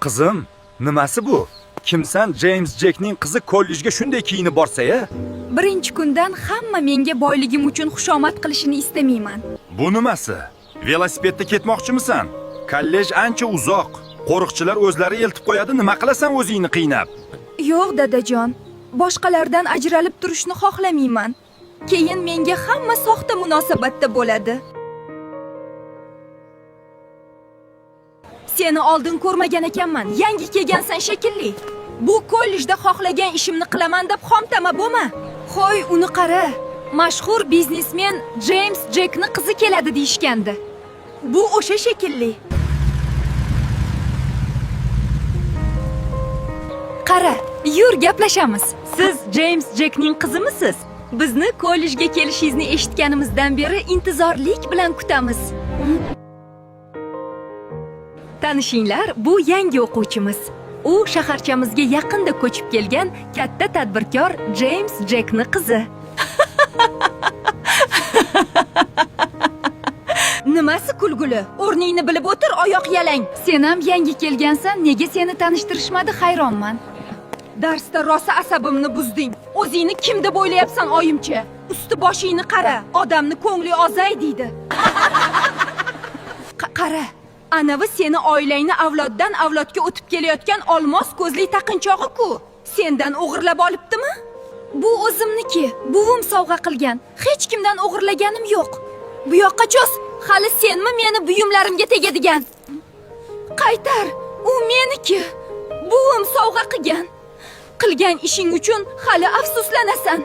Qizim, nimasi bu? Kimsan James Jekning qizi kollejga shunday kiyinib borsa-ya? Birinchi kundan hamma menga boyligim uchun xushomad qilishini istamayman. Bu nimasi? Velosipedda ketmoqchimisan? Kollej ancha uzoq. Qo'riqchilar o'zlari eltib qo'yadi, nima qilasan o'zingni qiynab? Yo'q, dadajon. Boshqalardan ajralib turishni xohlamayman. Keyin menga hamma soxta munosabatda bo'ladi. Seni oldin ko'rmagan ekanman. Yangi kelgansan shekilli. Bu kollejda xohlagan ishimni qilaman deb xomtama bo'lma. Qo'y, uni qara. Mashhur biznesmen James Jekni qizi keladi deyishgandi. Bu o'sha shekilli. Qara, yur gaplashamiz. Siz James Jekning qizimisiz? Bizni kollejga kelishingizni eshitganimizdan beri intizorlik bilan kutamiz. Tanishinglar, bu yangi o'quvchimiz. U shaharchamizga yaqinda ko'chib kelgan katta tadbirkor James Jekni qizi. Nimasi kulguli? O'rningni bilib o'tir, oyoq yalang. Sen ham yangi kelgansan, nega seni tanishtirishmadi hayronman. Darsda rosa asabimni buzding. O'zingni kim deb o'ylayapsan, oyimcha? Usti boshingni qara, odamni ko'ngli ozay deydi. Qara, anavi seni oilangni avloddan avlodga o'tib kelayotgan olmos ko'zli taqinchog'i-ku. Sendan o'g'irlab olibdimi? Bu o'zimniki, buvim sovg'a qilgan. Hech kimdan o'g'irlaganim yo'q. Bu yoqqa cho'z, hali senmi meni buyumlarimga tegadigan? Qaytar, u meniki. Buvim sovg'a qilgan. Qilgan ishing uchun hali afsuslanasan.